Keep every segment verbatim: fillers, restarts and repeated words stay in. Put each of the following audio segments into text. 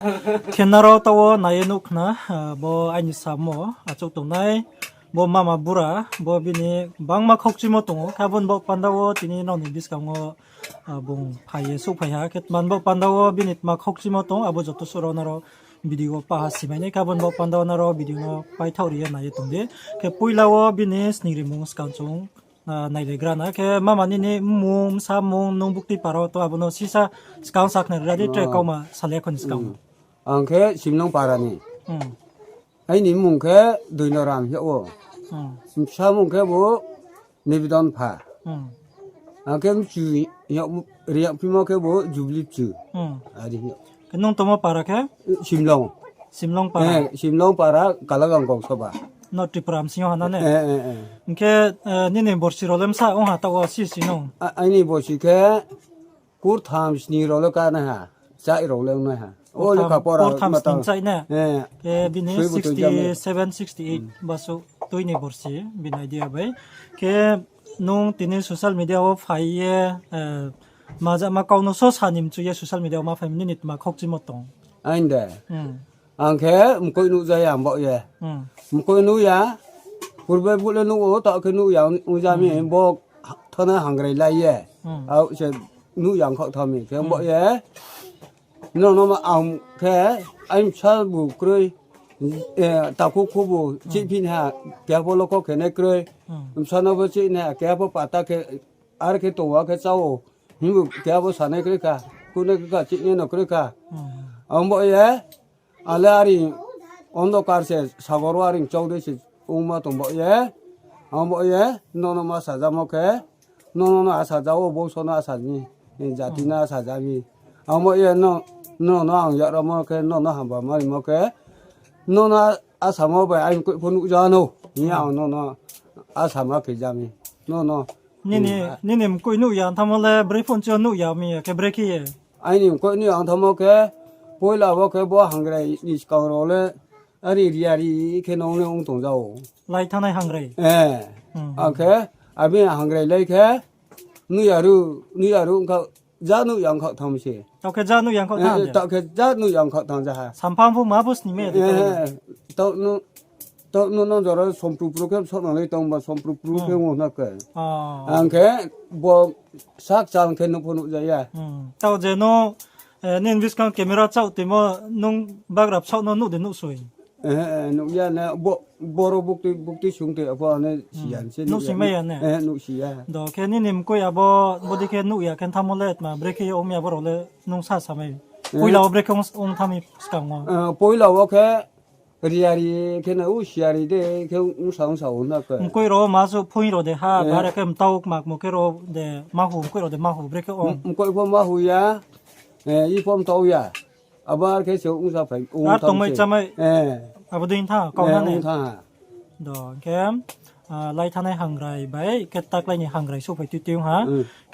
Khe nrao taoh wo nai ye nuh khna, bo aini samo achouh tongnai, bo mama bura, bo bini bangma khaukchimo tong ou, khe abo ni baoh panda wo tini nrao ni buskang wo bung phai ye souhphai ha, khe tma ni baoh panda wo bini tma khaukchimo tong, abo joto suh rao nrao video wo paha simai nai, khe abo ni baoh panda wo nrao video no paithaoh ri ye nai ye tong di. Khe poila wo bini sning rimung skang chung nailaigra na, khe mama nini mmung, bsa mmung, nung bukti para wo tong, abo no sisa skang sakhnari ra di, tre kauma salai ya kho ni skang wo. Ang khe Simlong para ni. Aini mmung khe Doinoram hing yag ou. Bsa mmung khe bo Nibidon pha. Ang khe mchu hing yag, ri yag phimo khe bo Jubli mchu. Ari hing yag. Khe nung tongmo para khe? Simlong. Simlong para. Simlong para Kalagang Gongsoba. No Tripura bsing yo ha na ne? Hing khe nini borsi rao le bsa ong ha taoh wo sisi no? Aini borsi khe kurtham sni rao le kánaiha, chai rao le ongnaiha. O lekha pora kurtham sni chai ne? Khe bini sixty seven, sixty eight basu tui ni borsi bini idea bai. Khe nung tini social media wo phai ye, majama kau no so sa ni mchu ye social media wo ma phai mi, nini tma khaukchimo tong? Aini de. Ang khe mkoih nuh ja ya, ang baoh ye. Mkoih nuh ya, purbe bu le nuh ou, taoh khe nuh ya ong ja mi, bo thana hangrai lai ye. Ao se nuh ya ongkhaoh tha mi, khe ang baoh ye. Nrao no ma ang khe, aini bsa bu kroi, takhu khubu chihphi naiha, keha pho lokho khe nai kroi. Bsa no pho chih naiha, keha pho pata khe, ar khe tong wo khe chá ou. Himbu keha pho sanai kroi kha, khunai kroi kha, chihnai no kroi kha. Ang baoh ye, ale are ondokar se sagor wo are chau dei se ongma tong baoh ye. Ang baoh ye, nono ma sajamo khe, nono no asa ja ou, bongso no asa ni, jati no asa ja mi. Ang baoh ye, nono ang yakramo khe, nono hamba ma rimo khe, nono asamo bai aini mkoih pho nuh ja nou hing ye ang nono asama khe ja mi. Nono nini mkoih nuh ya ong thanngmo le brei pho nchi yo nuh ya mi ya khe brekhe ye? Aini mkoih nuh ya ong thanngmo khe, poila wo khe bo hangrai ni skang rao le, are ri ari khe nung le ong tong ja ou. Lai thanngnai hangrai? Ang khe, abi hangrai lai khe, nuh ya ru, nuh ya ru ongkha, ja nuh ya ongkhaoh thanng mi se. Taoh khe ja nuh ya ongkhaoh thanng? Taoh khe ja nuh ya ongkhaoh thanng ja ha. Sampha pho ma bo sning mai ya de? Taoh no, taoh no no jora sompru pru khe sohnang le tong ba, sompru pru khe ong na khe. Ang khe bo sak chang khe nuh pho nuh ja ya. Taoh je no, nini buskang camera chaoh toimo, nung bagra bsaoh no nuh de nuh soi? Nuh ya na, boro bukti, bukti sung toi apho ano si ya se. Nuhsing mai ya ne? Nuhsi ya. Do khe nini mkoih abo, bodei khe nuh ya khe thanngmo le tma brekhe ye ong mi abo rao le nung sa samai? Poila wo brekhe ong thanng mi skang wo? Poila wo khe ri ari khe na, u si ari de khe ongsa ongsa ong na khe. Mkoih rao ma suh phuing rao de ha, bare khe mtau kmakmo khe rao de mahu, mkoih rao de mahu brekhe ong? Mkoih pho mahu ya, i pho mtau ya. Abo ar khe se ongsa phai, ar tongmai chámai. Abo dei tha, kau na ne? Do khe, lai thanngnai hangrai bai khe taklái ni hangrai souhphai tui tui ong ha.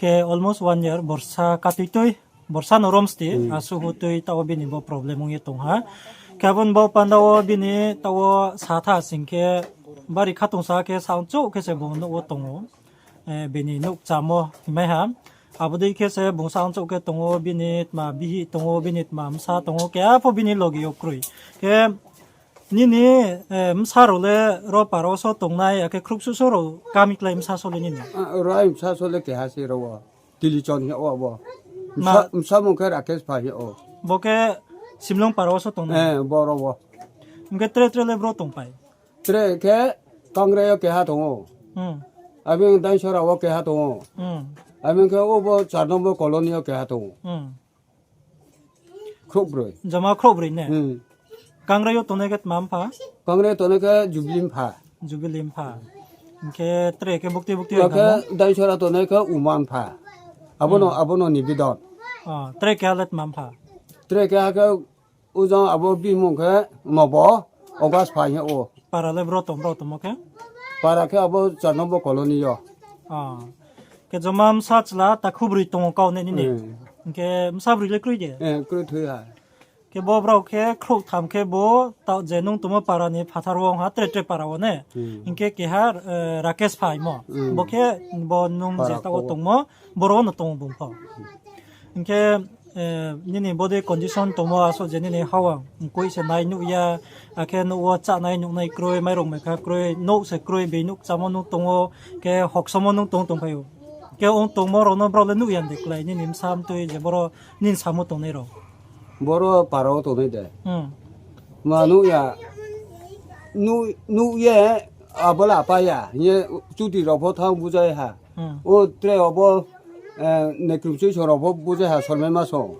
Khe almost one year, borsa ka tui tui, borsa no romsti, asuh hu tui taoh wo bini bo problem ong ye tong ha. Khe abo ni bo panda wo bini taoh wo sa tha sing khe, bari khatungsa khe saong chouh khe se bung nouh wo tong ou. Bini nouh kchamo himai ha. Abo dei khe se bung saong chouh khe tong ou, bini tma bihih tong ou, bini tma bsa tong ou, keha pho bini loge yo kroi. Khe nini bsa rao le ro para wo so tongnai, akhe khrouhsuh so rao kami klái bsa so le nini? Ro ai bsa so le keha se ro wo. Tilichon hing yag ou abo. Bsa mung khe Rakesh Pha hing yag ou. Bo khe Simlong para wo so tongnai? Boro wo. Hing khe tre tre le bro tongpai? Tre khe Kangrai yo keha tong ou. Abini Dainsora wo keha tong ou. Abini khe obo char number colony yo keha tong ou. Khrouhbroi. Joma khrouhbroi ne? Kangrai yo tongnai khe tma mpha? Kangrai yo tongnai khe Jubilee mpha. Jubilee mpha. Hing khe tre khe bukti bukti yo khe Dainsora tongnai khe Uma mpha. Abono, abono Nibidon. Tre keha le tma mpha? Tre keha khe ujang abo bimung khe Nobo, August Pha hing yag ou. Para le bro tong, bro tongmo khe? Para khe abo char number colony yo. Khe joma bsa chla takhu broi tong ou kau ne nini? Hing khe bsa broi le kroi de? Kroi thoi ha. Khe bo brao khe khrouhtham khe bo, taoh je nung tongmo para ni phathar wo ong ha, tre tre para wo ne? Hing khe keha Rakesh Pha hingmo. Bo khe bo nung je taoh wo tongmo, boro wo no tong ou bung pho. Hing khe nini body condition tongmo asuh je nini hawang, mkoih se nai nuh ya, akhe nouh wo chánai nuhnai kroi, mairung maikha kroi, nouh se kroi, bini nouh kchamo nung tong ou, khe hoksomo nung tong tongphai ou. Khe ong tongmo rao no brao le nuh ya de klái, nini bsa mtui je boro nini samo tongnai rao. Boro para wo tongnai de. Ma nuh ya, nuh ye, abo le apa ya hing ye, chuti rao pho thanng bujai ha. O tre abo, nekrumchui song rao pho bujai ha, sormaima song.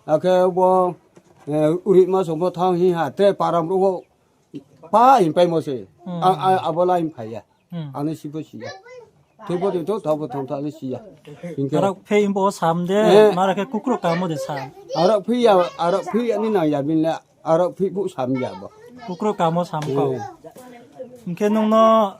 Akhe bo, urima song pho thanng hing ha, tre para brouh pho pa hing paimo se. Abo le ang phai ya. Ang ni si pho si ya. Thoi pho thoi thou, thao pho thao, thao le si ya. Hing khe arao phi bo sam de, mara khe kukru kamo de sa. Arao phi ya, arao phi ya ni nang ya bini le, arao phi bu sam ya bo. Kukru kamo sam kau. Hing khe nung no,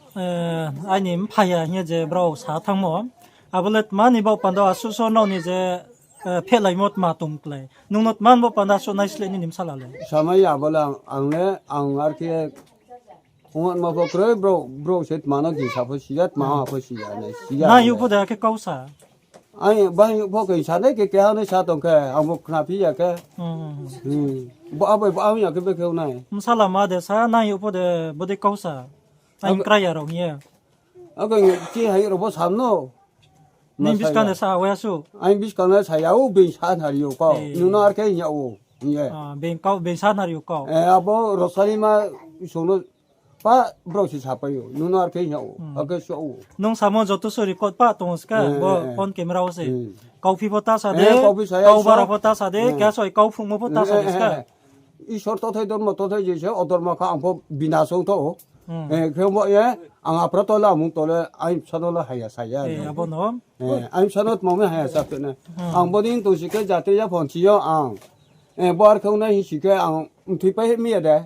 aini mphai ya hing ye je brao sa thanngmo. Abo le tma ni baoh panda asuh so nrao ni je, phehlaimo tma tong klái. Nung no tma ni baoh panda asuh naisleh nini bsala le. Samai ya bo le ang, ang le, ang ar khe ongma pho kroi, brouh, brouh se tma no gingsa pho si ya, tma ha pho si ya, nai si ya. Nai yo pho de akhe kau sa. Ai, bahai yo pho khe sa nai khe, keha nai sa tong khe, ang bo khna phi ya khe. Bo abo, bo ang ya khe bekhe nai. Bsala ma de sa, nai yo pho de, bo de kau sa. Ang krai ya rao hing ye. Akhe chi hai rao pho sam no. Nini buskang de sa ha wai asuh. Aini buskang le sa ya ou, being sa nari yo kau. Nung no ar khe hing ya ou, hing ye. Being kau, being sa nari yo kau. Abo Rosalima song no pa brao se sapai ou, nung no ar khe hing ya ou, akhe so ou. Nung samo joto se record pa tong ska, bo phone camera wo se. Kauphi pho ta sa de, kau bara pho ta sa de, keha soi kau phungmo pho ta sa de ska. Isor tothai dormo tothai je se odorma kha ang pho bina song tho ou. Khe bo ye, ang aphra to le amung to le, aini bsa no le haya sa ya. Abo no. Aini bsa no tma mi haya sa phi nai. Ang bo ni tongsi khe jati yaphang si yo ang. Bo ar khe ong nai hing si khe ang mthui pai mi ya de.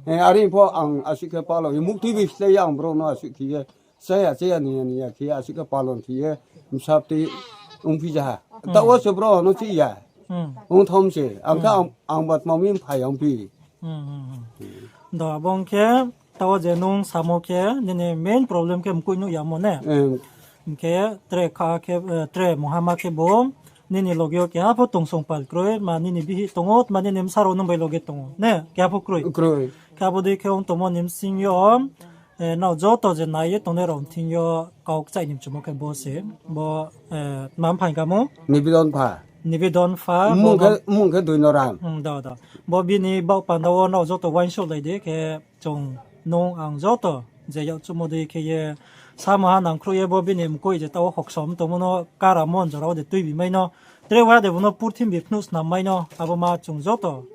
Are pho ang asuh khe palo ye, muktui bi slái ye ang brouh no asuh khe ye. Chaya, chaya, ni ya, ni ya khe ye asuh khe palon khe ye, bsa tui ongphi ja ha. Taoh wo se brouh no chih ya. Ong thom se, ang khe ang, ang ba tma mi phai ongphi. Do, abo ong khe, taoh wo je nung samo khe, nini main problem khe mkoih nuh yamo ne? Hing khe, tre kha khe, tre mungha ma khe bo, nini loge yo keha pho tongsong pal kroi, ma nini bihih tong ou, tma nini bsa rao nung bai loge tong ou, ne? Keha pho kroi. Khe abo dei khe ong tongmo ni bsing yo, nrao joto je nai ye tongnai rao thing yo kau kchaih ni mchumo khe bo se, bo, tma mphaing kamo? Nibidon pha. Nibidon pha, mmung khe Duinoram. Do, do. Bo bini baoh panda wo nrao joto uaingsouhlai di khe chung nung ang joto je yakchuhmo dei khe ye samoha nangkhruh ye bo bini mkoih je taoh wo hoksom tongmo no karamo jora wo de tuibi mai no. Tre wa de bo no purthimbi phnuh snam mai no, abo ma chung joto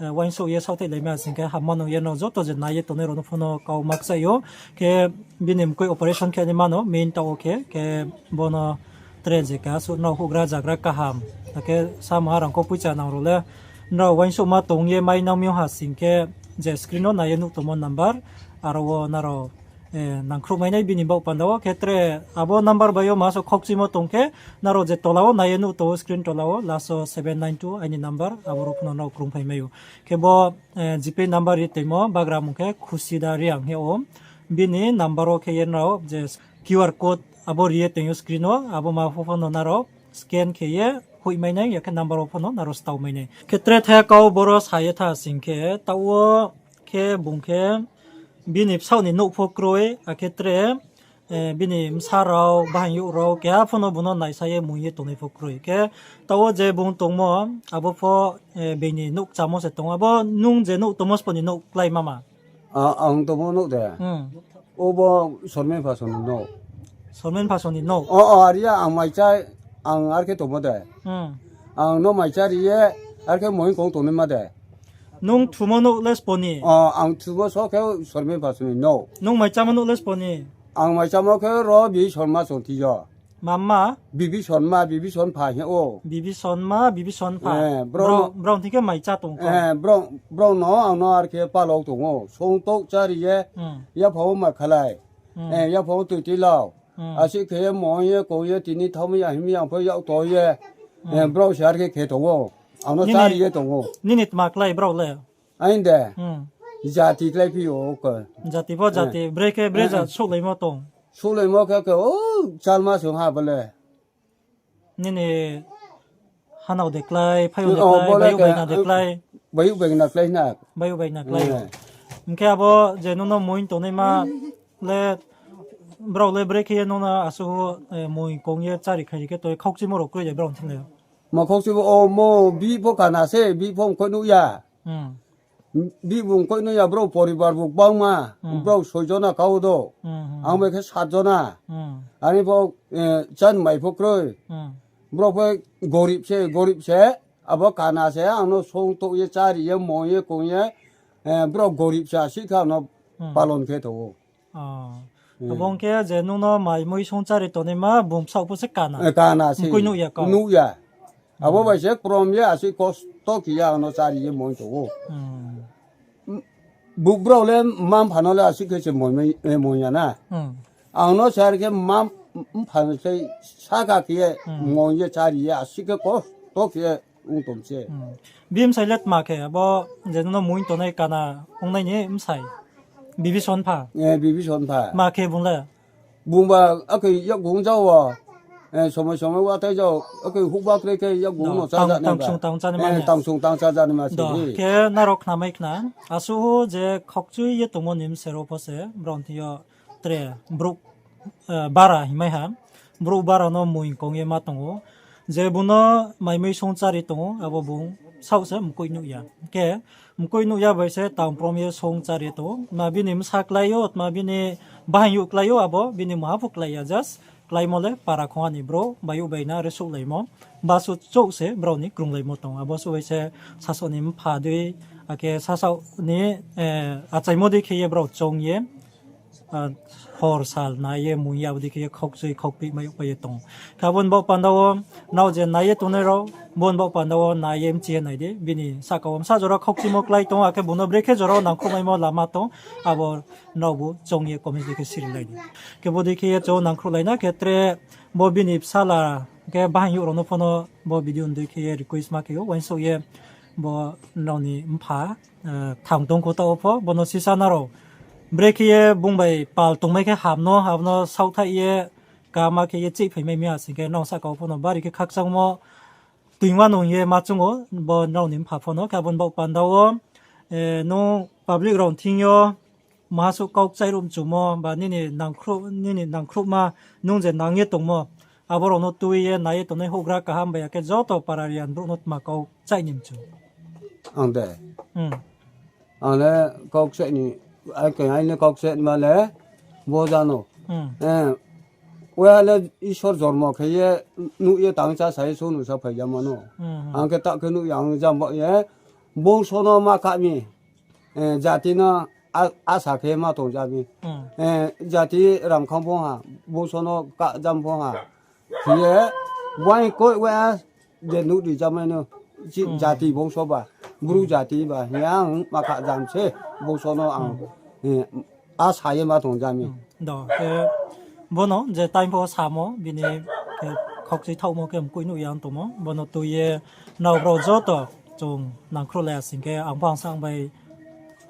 uaingsouh ye saohthaih lai mai ha sing khe hamma nung ye nrao joto je nai ye tongnai rao no pho no kau ma kchaih ou. Khe bini mkoih operation khe nai mano, main taoh wo khe, khe bo no tre je keha suh nrao houhgra zagra kaham, akhe samoha rangkho poicha nang rao le nrao uaingsouhma tong ye mai nang mi ha sing khe je screen wo nai ye nuh tongmo number, aro wo nrao nangkhruh mai nai bini baoh panda wo khe tre abo number bai yo ma so khaukchimo tong khe, nrao je tola wo nai ye nuh tong ou screen tola wo last wo seven nine two aini number, abo ro pho no nrao krungphai mai ou. Khe bo GPay number ri toimo bagra mung khe Khusida Reang hing ou. Bini number wo khe ye nrao je QR code abo ri ye tong ou screen wo, abo ma pho pho no nrao scan khe ye hoih mai nai, ya khe number wo pho no nrao stao mai nai. Khe tre thaya kau boro sa ye tha sing khe, taoh wo khe bung khe bini bsaoh ni nouh pho kroi, akhe tre bini bsa rao, bahaing youh rao keha pho no bung no naisa ye mung ye tongnai pho kroi. Khe taoh wo je bung tongmo, abo pho being ni nouh kchamo se tong ou. Abo nung je nouh tongmo spo ni nouh klái mama? Ang tongmo nouh de. Obo Sormen Phaso ni nouh. Sormen Phaso ni nouh. O, o, are ya ang maicha, ang ar khe tongmo de. Ang no maicha ri ye, ar khe moing kong tongnaima de. Nung thumo nouh le spo ni? O, ang thumo so khe Sormen Phaso ni nouh. Nung maichamo nouh le spo ni? Ang maichamo khe ro Bibisonma song thi yo. Mama? Bibisonma, Bibisonpha hing ou. Bibisonma, Bibisonpha. Brao thing khe maicha tong kho. Brao no ang no ar khe palok tong ou. Song touh chári ye, yaphang wo ma khalai. Yaphang wo tui tui lau. Asuh khe ye moing ye kong ye tini thaoh mi ya hing mi ya pho yak to ye. Brao se ar khe khe tong ou. Ang no chári ye tong ou. Nini tma klái brao le? Aini de. Jati klái phi ou khe. Jati pho jati, bre khe bre ja souhlaimo tong. Souhlaimo khe khe, o, chalma song ha bo le. Nini Ano de klái, phaiyong de klái, bayu baina de klái. Bayu baina klái na. Bayu baina klái. Hing khe abo je nung no moing tongnaima le, brao le brekhe ye nung no asuh, moing kong ye chári khairi khe toi khaukchimo rao kroi de brao thing le. Ma khaukchimo, o mo bihih pho kana se, bihih pho mkoih nuh ya. Bihih bu mkoih nuh ya, brao poribar bu gbangma, brao soi jona kau do. Ang bai khe sat jona. Ani pho, chánmai pho kroi. Brao pho gorib se, gorib se, abo kana se, ang no song touh ye, chári ye, moing ye, kong ye, brao gorib se, asih khe ang no palon khe tong ou. Abo ong khe je nung no mai mui song chári tongnaima bung bsaoh pho se kana. Kana se. Mkoih nuh ya kau. Nuh ya. Abo bai se krom ye asih kosto khe ye ang no chári ye moing tong ou. Brao le mma-mpha no le asih khe se moing ya na. Ang no se are khe mma-mpha no se sahka khe ye moing ye chári ye asih khe kosto khe ye ong tong se. Bini bsai le tma khe abo je nung no moing tongnai kana ongnai ni bsai? Bibison pha. Bibison pha. Tma khe bung le? Bungba akhe yakgung jao wo, somoi somoi wa tai jao, akhe hukba kre khe yakgung no chá ja nai ba. Tangsung tang chá ni ma se. Khe nrao khnamai khna, asuh je khaukchui ye tongmo ni bsero pho se brao thing yo tre brouh bara hingmai ha, brouh bara no moing kong ye ma tong ou. Je bung no mai mui song chári tong ou, abo bung saoh se mkoih nuh ya. Khe mkoih nuh ya bai se tangprom ye song chári ye tong ou. Tma bini bsa klái ou, tma bini bahaing youh klái ou, abo bini maha pho klái ya, just kláimo le para khongha ni brouh, bayu baina resouhlaimo, basuh chouh se brao ni krunglaimo tong. Abo suh bai se sasaoh ni mpha dei, akhe sasaoh ni achaimo dei khe ye brao choung ye, hor sal nai ye, moing ye, abo dei khe ye khaukchui khaukpih mai yagpai ye tong ou. Khe abo ni baoh panda wo nrao je nai ye tongnai rao, bo ni baoh panda wo nai ye mchi ye nai di, bini sahka wo bsa jora khaukchuimo klái tong ou, akhe bung no brekhe jora wo nangkhruhmaimo lama tong, abo nraobu choung ye comment dei khe sirilai di. Khe bo dei khe ye chung nangkhruhlai na khe tre bo bini bsala khe bahaing youh rao no pho no bo video ni dei khe ye request ma khe ou, uaingsouh ye bo nrao ni mpha thang tong kho taoh wo pho, bo no sisa nrao brekhe ye bung bai pal tongmai khe ham no, abo no saohthaih ye kama khe ye chihphaimai mi ha sing khe nrao sahka wo pho no bari khe khakchangmo toing wa nung ye ma choung ou, bo nrao ni mpha pho no. Khe abo ni baoh panda wo, nung public rao thing yo maha suh kau kchaih ruh mchumo ba nini nangkhruhma, nung je nang ye tongmo, abo rao no tui ye nai ye tongnai houhgra kaham bai ya khe joto para rian brouh no tma kau kchaih ni mchu? Ang de, ang le kau kchaih ni, akhe aini kau kchaih ma le bo jano. Wa le Isor jormo khe ye nuh ye tang chá sa ye sonu sa phai jamo no. Ang khe taoh khe nuh ya ang jam ba ye, bungso no ma kha mi, jati no asa khe ma tong ja mi. Jati ramkhang bung ha, bungso no kah jam bung ha. Khe ye, uaing koih wa je nuh ri jamai no, jati bungso ba, Bru jati ba hing ye ang ma kha jam se, bungso no ang asa ye ma tong ja mi. Khe bo no je time pho samo bini, khe khaukchui thaohmo khe mkoih nuh ya tongmo, bo no tui ye nrao brao joto chung nangkhruhlai ya sing khe ang pho ang sa ang bai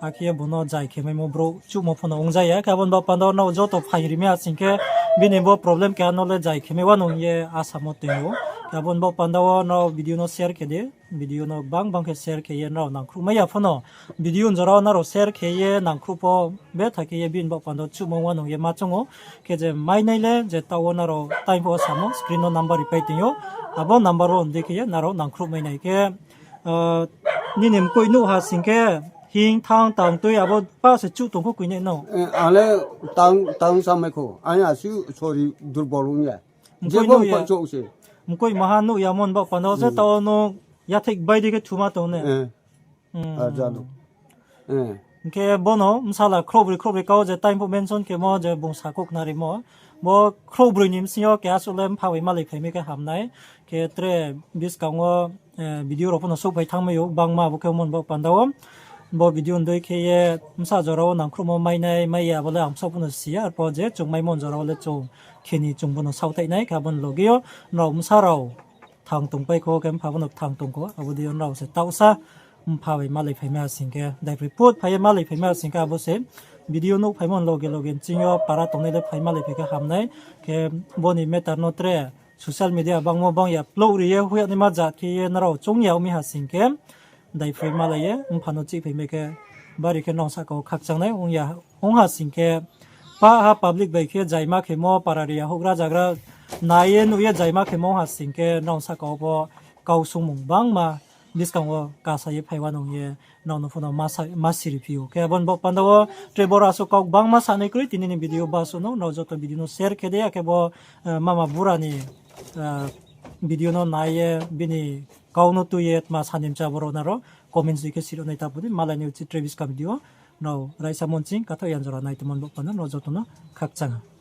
akhe ye bung no jai khe maimo brouh chuhmo pho no ong ja ya. Khe abo ni baoh panda wo nrao joto phaing ri mi ha sing khe bini bo problem keha no le jai khe mai wa nung ye asamo toing ou. Khe abo ni baoh panda wo nrao video no share khe di, video no gbang gbang khe share khe ye nrao nangkhruhmai ya pho no, video ni jora wo nrao share khe ye nangkhruh pho betha khe ye bini baoh panda wo chuhmo wa nung ye ma choung ou. Khe je mainai le je taoh wo nrao time pho samo screen no number ripai toing ou, abo number wo ndei khe ye nrao nangkhruhmai nai khe, nini mkoih nuh ha sing khe hing thanng tang tui abo pa se chuh tong kho koinai no. Ang le tang, tang samai kho. Ang asuh sori durbol ong ya. Mkoih maha nuh yamo ni baoh panda wo se taoh no yathek bai dei khe thuma tong ne. Hing khe bo no bsala khrouhbroi khrouhbroi kau je time pho mention khemo je bung sakhouh khnarimo. Bo khrouhbroi ni bsing yo keha suh le mpha bai malai phai mi khe ham nai. Khe tre buskang wo video rao pho no souhphai thanngmai ou, gbangma abo khe mon baoh panda wo. Bo video ni dei khe ye bsa jora wo nangkhruhmo mainai mai ya abo le ang bsaoh pho no si ya, arpho je chung maimo ni jora wo le chung khe ni chung bo no saohthaih nai khe abo ni loge yo nrao bsa rao thang tongpai kho, khe mpha pho no thang tong kho, abo dei yo nrao se taohsa mpha bai malai phai mai ha sing khe, daiphroi phut phai ye malai phai mai ha sing khe, abo se video nuhphaimo ni loge loge nching yo para tongnai le phai malai phai khe ham nai. Khe bo ni matter no tre social media bangmo bang ya plouh ri ye hoih ya naima jat khe ye nrao choung ya ong mi ha sing khe, daiphroi malai ye mpha no chihphai mai khe, bari khe nrao sahka wo khakchang nai ong ya, ong ha sing khe, pah ha public bai khe jaima khemo, para ri ya houhgra zagra nai ye nuh ye jaima khemo ong ha sing khe, nrao sahka wo pho kau sungmung bangma buskang wo kasa ye phai wa nung ye nrao no pho no ma sa-, ma siri phi ou. Khe abo ni baoh panda wo tre boro asuh kau bangma sanai kroi, tini ni video basuh no, nrao joto video no share khe di, akhe bo, eh, mama bura ni, eh, video no nai ye bini kau no tui ye tma sani mcha boro nrao comments di khe siro nai ta pho di, malai ni uchih tre buskang video nrao raisa monching kathaoh yan jora nai tongmo ni baoh panda nrao joto no khakchang ha.